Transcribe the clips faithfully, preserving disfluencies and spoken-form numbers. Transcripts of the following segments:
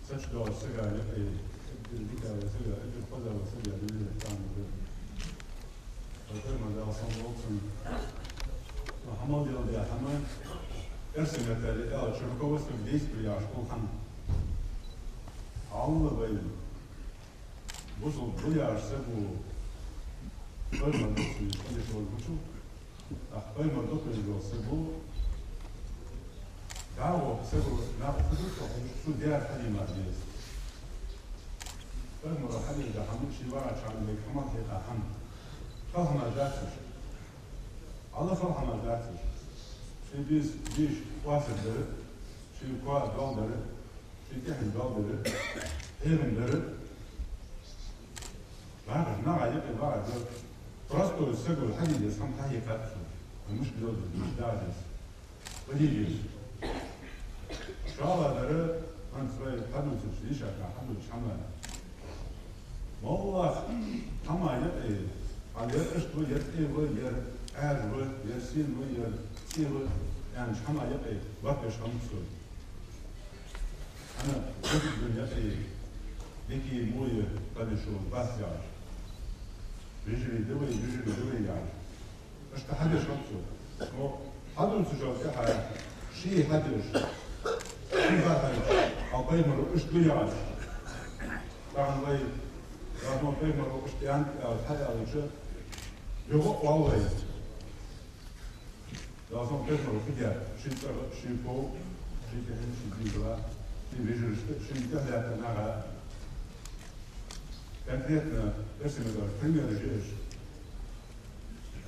Сача доагӀача сага юкъе, дика вола сага, хоза вола сага дилла тамаш да. Пайхамара, Даьла салам хилда цунна, хьамал дел де хӀама, эрсий меттала аьлча, руководство действий яхаш хул хӀама. Алла вай бусалба ба яхаш саго пайхамар духьа везаш хилча, тӀаккха пайхамар духьа везаш вола саго, дӀахо саго наха хӀама ца ховш, цо даьр хьаде мара деза. Пайхамара хьадеш дола хӀама, ше вагӀача хана вайга хьамал хьекха хӀама. Хала хӀамаш дац уж. Алла, хала хӀамаш дац уж. Ший бийса, бийша оасар дар, ший коа доал дар, ший тӀехьен доал дар, хьехам дар. Нагахь, нагахь юкъе вагӀар дар. Простой саго хьаде деза хӀама хьахьекхац цо. Мишта леладе деза, мишта дагӀа деза, хьаде деза. ШоллагӀа дар, хӀанз вай хьадувцача, дийшача хьадувцача хӀаман. МоллагӀа хӀама юкъе, хьал ер иштта ва, ер тӀера ва, ер Ӏаьржа ва, ер сийна ва, ер цӀена ва аьннача хӀама юкъе барт беш хиннаб цо. ХӀана, духьал дунен юкъе дика а, во а кхоачаш бац яхаш. Вежарий да вай, вежарий да вай яхаш. Иштта хьадеш хиннад цо. Но хьадувцачул тӀехьагӀа ше хьадеш, ше бахьанца, хьал пайхамаро иштта ва яхаш. Тахан вай, Даьла салам хилда, пайхамаро иштта аьннад аьле, хьааьлча, юха а оал вай. Даьла салам хилда пайхамаро фу даьд, ший цӀагӀа, ший ков, ший тӀехьен, ший дезала, ший вежарашта, шийна тӀехьа лаьтта наха. Конкретно, эрсий меттала примераш я уж.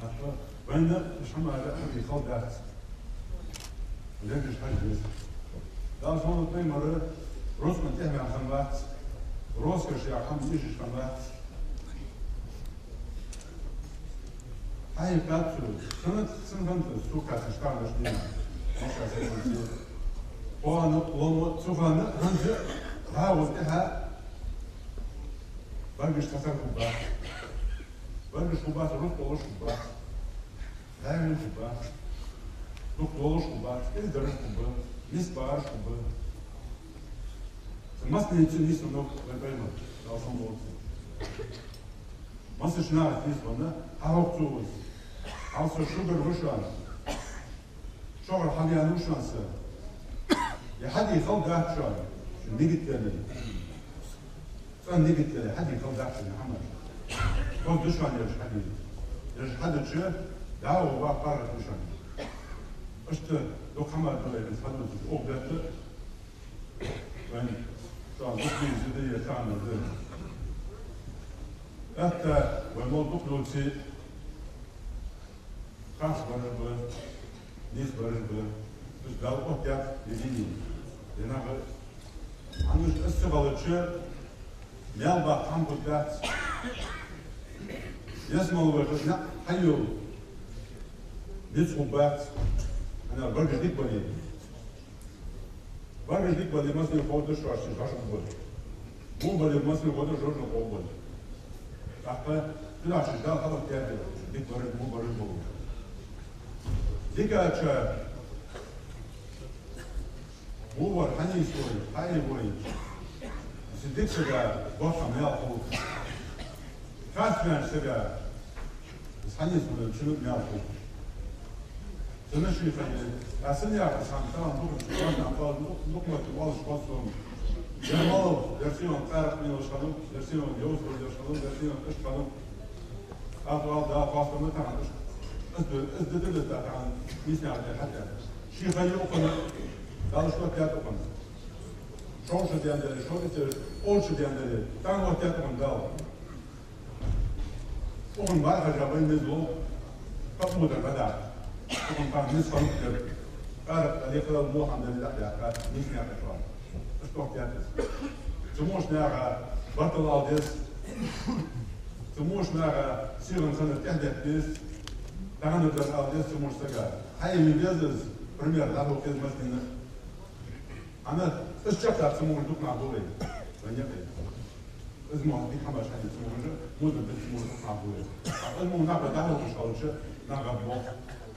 ТӀаккха вайна уж хӀамаш хьаде хала дац. Лергаш хьажа деза. Даьла салам хилда пайхамар рузкъан тӀехьа ваьнна хиннавац. Роскошь яха хӀама еш хиннавац. Хьахьекхац цо, цунах, цунах хӀанз цу кхаьчача тӀехьа деш дина. Маша, сенна зе. Кхоана, лома, цу хана, хӀанз, дӀахо тӀехьа баргаш цхьатарра хургбац. Баргаш хургбац, рузкъа долаш хургбац. ХӀаьвел хургба, дукха долаш хургба, из дараш хургба, нийса багӀараш хургба. Цу массанеца нийсвеннав вай пайхамар, Даьла салам хилда цунна. Массанеца нийсвенна, хьахьокх цо из. Хьал со шугара ва шоана. Шугара хьавена ва шоана са. Е хьаде хала дац шоана, шун нигат дале. ЦӀена нигат дале, хьаде хала дац шоана хӀамаш. Хоза да шоана ераш хьаде. Ераш хьадича, дӀахо ваха паргӀата да шоана. Иштта дукха хӀамаш да вай из хьадувцаш, укх бетта. Вайна шоана дукха дийза да е тахан да. ХӀаьта вай мел дукха дувце, харц бараш ба, нийса бараш ба, уж Дала оттадаьд, е дийна, е наха. ХӀана аьлча из ца хилча, маьл баккха хӀама хургдац. Ялсмала вай хоза наӀар хьайола низ хургбац, хӀана аьлча баргаш дика бале. Баргаш дика бале, массане ховргда шоашта, шоаш дӀахьоргба. Во бале, массане ховргда, шоашта ховргба. ТӀаккха цудухьа шоаш Дала хьалхадаьд, дика бараш, во бараш болаш. Дикача во вар хьанийсвой, хьаийвой, из дика сага боккха маьл хул. Харц ваьннача сага из хьанийсвенначунна маьл хул. Цунна ший хьайна. Аз санна яхар санна, тахан дукха, дукха, дукха мотт оалаш хоза сона. Ер малав, ер сийлахь къаракъ мелаш хиннав, ер сийлахь йовза болаш хиннав, ер сийлахь иштта хиннав. Аз оал, Дала хоастам ба тахан иштта. Из да, из да, да, да, тахан нийсача наькъа тӀа хьатӀа. Ший хьайна укхунна, Дала иштта оттадаьд укхунна. Шовзткъа шу даьнна дале, шовзткъа итт шу, кховзткъа шу даьнна дале, тахан оттадаьд укхунна Дала. Укхунна бӀаргхайша вай низ лов, кхы а ма дар, ма дар. Укхунна тахан низ хиннаб дер. Къаракъ дале, кхы а во хӀама дале, дӀа а даьккха, нийсача наькъа тӀа. Иштта оттадаьд из. Цу моча наха баркал ала деза. Цу моча наха сийлахь хиннар тӀехьадетта деза. Тахан дар ала деза цу моча сага. Хьаийве веза из, пример дӀахо кхеза массанена. ХӀана, из чакхдаьнна цу моча дукха нах ба вай. Вайна юкъе. Из мо дика хӀамаш хьадийца мо вижа, мудар дийца мо хьабуя. А из мо наха дӀахьокхаш хилча, наха бох.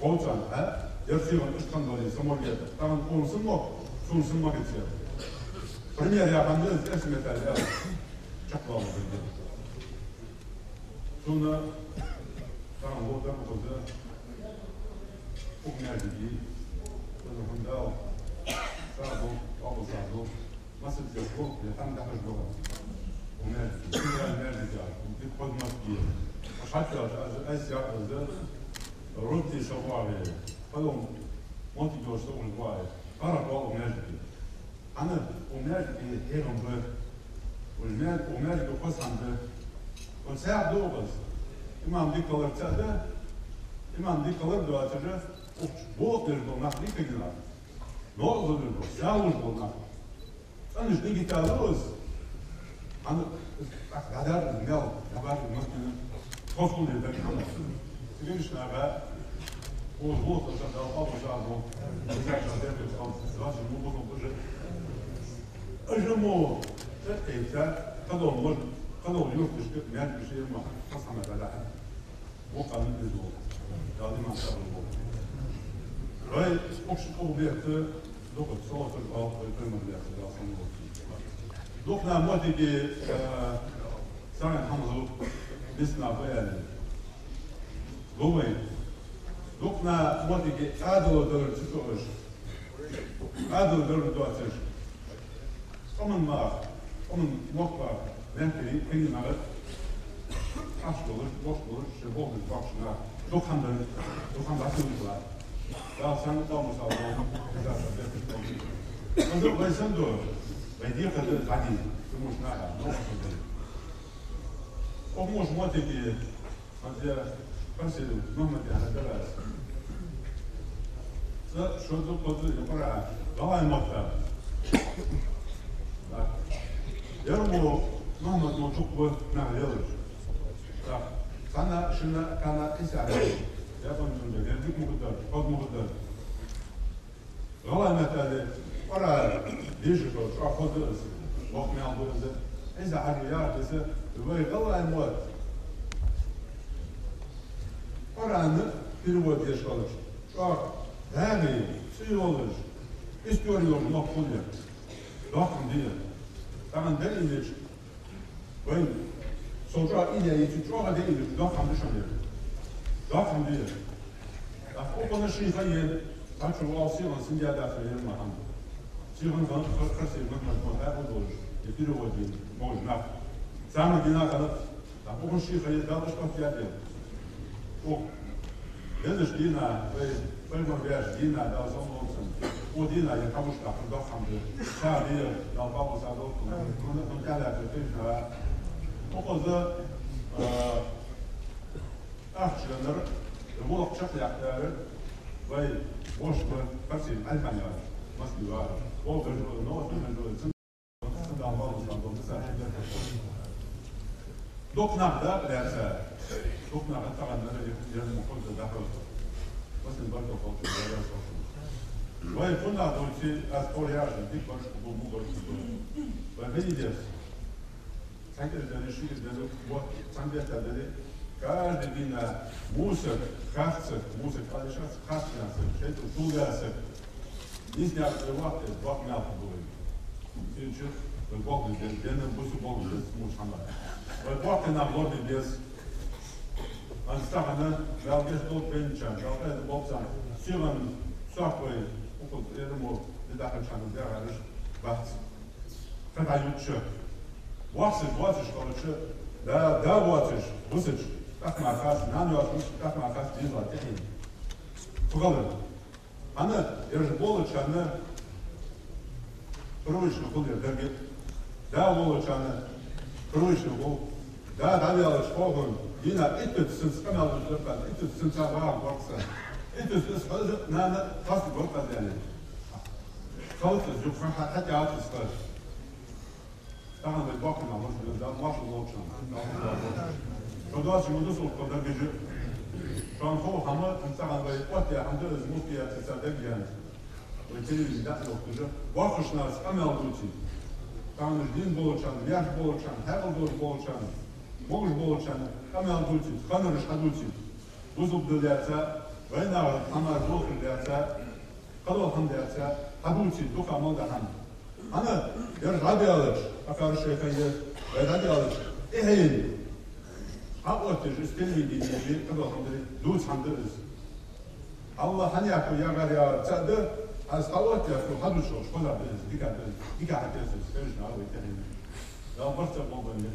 Ховцан, а? Ер сийлахь иштта хинна вале, саморвета. Тахан хӀама сона мо, сона сона ма гицъяр. Пример яханна из, эрсий меттала аьлча, чакхвала дергда. Сона тахан лодар укхаза, укх маьждиге, Дала хьона Дала, сагӀа долда, къоабал сагӀа долда. Масса деза хӀама, я хӀама дахьаш доагӀа. Укх маьждиге, центральни маьждиг яр, дика хоза маьждиг я. Аш хьатӀадаьлча, аз, аз яхар да, ротти шагӀвагӀе, хьалом, монти дёш са уж вагӀе, хьарах вал укх маьждиге. ХӀана укх маьждиге хьехам ба. Уж маьж-, укх маьждиге хоза хӀама да. Укх цхьаькха да укхаза. Имам дика хилар цхьаькха да, имам дика хилар доацаш, укх чу болх беш бола нах дика хиннаб. Новкъа лелаш бола, сагӀа луш бола нах. ЦӀенача дигита лу из. ХӀана, тӀаккха дӀадар из мел, дӀабар из массанена. Хоза хул ер дагахьа. Цигара иштта наха, укхаза гӀулакх дар Дала къоабал сагӀа долда. Из аша дербес хилда, ваша мо бусалба уже. Ажа мо, цӀе тӀайца, кхыдола маж-, кхыдола юрташка, маьждигашка ма, хьасамат алахьа. Воккха ма беза. Дала иман сабар лолда. Вай укх чу тӀа бетта дукха салоташ оал, вай пайхамара лаьца Дала салам лолда. Дукха нах моттиге, э, сагӀийна хӀама лу, биса нах ба аьле. Лу вай. Дукха нах моттиге Ӏаьдало далар ца тоъаш. Ӏаьдало далар доацаш. Къаман мах, къаман мохк бах, мехкарий, кхийна нах, ахча долаш, бохк долаш, шоай болх беш бахаш нах, дукха хӀама дар, дукха хӀама дар ца вуйла. Дала сона къаман сагӀа долда, из аша бехк долда. Аза вай санна да, вай декхар да, дӀадийна, цу муш наха, новкъа санна да. Укх муш моттиге, хӀанз я Хасил Мухьмад яхар дар аз. Цкъа шозза-кхозза юкъара гӀалгӀай мотт. Ер мо Мухьмад мо чукхваьнна нах лелаш. Цхьанна, шинна, кхаьнна, кхийсар. Я панжунда, я дика ма хургдар, хоза ма хургдар. ГӀалгӀай меттала Къуръан дешаш дола, чӀоагӀа хоза да из, боккха маьл ба из. Ӏийса Хьажа яхар да из, вай гӀалгӀай мотт Къуръан перевод деш хилча, чӀоагӀа дагӀе, цӀи йолаш, истори йолаш мохк хул ер. Доккха хӀама да ер. Тахан дӀаийнача Вай, со чӀоагӀа идея йицу, чӀоагӀа де йицу, доккха хӀама да шоана ер. Доккха хӀама да ер. ТӀаккха укхунна ший ха я, хьачу вал сийлахь синдя дац ер ма хӀама. Сийлахь хан хар-, харци Мухьмад ма хьа долаш, я перевод дин, може нах. Царна дина ханат, тӀаккха укхун ший ха я, Дала иштта яд ер. Укх Везача дийнахьа, вай пайхамар ваьча дийнахьа, Дала салам лолда цунна. Укх дийнахьа ер хьабуш даха доккха хӀама да. Ша дийр, Дала къоабал сагӀа долда. Амин. Хьона, хьона тӀехьа лаьттар тешна. Укхаза, а, ахча яннар, гӀулакх чакхъяьккхар, вай воша ва, харци Ӏалхьан яр, Москве вар. Ол бежо, но, бежо, Дукха нах да лаьца, дукха нах тахан нара ер мо хоза дахьал. Васин баркал хилда, Дала раьза хилва шоана. Вай фуннагӀа долча, аз тхьовра яхаш, дика бараш хургба, во бараш хургба. Вай хӀана деза? Цхьа кӀира дале, ши кӀира дале, вот, цхьан бетта дале, каждый дийнахьа мусаг, харцаг, мусаг, кхалишац, харцнацаг, шайтӀа тулгасаг. Нийсса вахте, вахт мел хургба вай. Цу чу вай болх бе беза, денна бусалба болх бе беза, муш хӀама. Вай боккхий нах лорабе беза. ХӀанз тахан, Дала гешт долда вайначарна, Дала къайле болба царна. Сийлахь саг вай, укхаза, э, мо, дӀадахачарна дегӀараш бац. Кхы дӀаювцаш. Вахсаш, воацаш хилча, да, да воацаш, вусача, тӀаккха мара харц, нана йоацаш, тӀаккха мара харц, дезал тӀехьен. Фу хилар? ХӀана, ераш болчарна привычно хул ер деррига. Да волчарна привычно хул. Да дӀаваьлча хьогӀун, дийнахьа иттаза сенца къамаьл деш дар-кх аз, иттаза сенца вагӀа гӀоркса. Иттаза из хьожа, нана, тхоца гӀоркъа даьнна. Халкъ из юха хьа-, хьа-, хьатӀаьлча из хьожа. Тахан вай боккхий нах лорабе беза, Дала моаршал лолда шоана. Шо доацаш ма дусалба кхо дерригаш. Шоана хов хӀама, хӀанз тахан вай оттаяь хӀама да из, муфтиятаца дагаяьнна. Вай телевидене дӀа а йохкаш, боккхийча наьха къамаьл дувций. Царна дин болчарна, ваьш болчарна, хьаькъал долаш болчарна, могаш болчарна къамаьл дувцийта, ханараш хьадувцийта. Бусалба дин лаьца, вайнаьха хӀамаш дохар лаьца, кхыдола хӀама лаьца хьадувцийта дукха мел да хӀама. ХӀана, ераш дӀадаьлча, акхар шоай кхайе, вай дӀадаьлча, тӀехьенна хьаоттаеш из телевидене, кхыдола хӀама дари, дувца хӀама да из. Аллахӏ хьанехку ягӀар ягӀар ца да, аз хьаоттаеш хьадувцаш хоза да из, дика да из, дика хьатеса из, конечно, ала вай тӀехьенна. Дала барт цӀа болба вайна.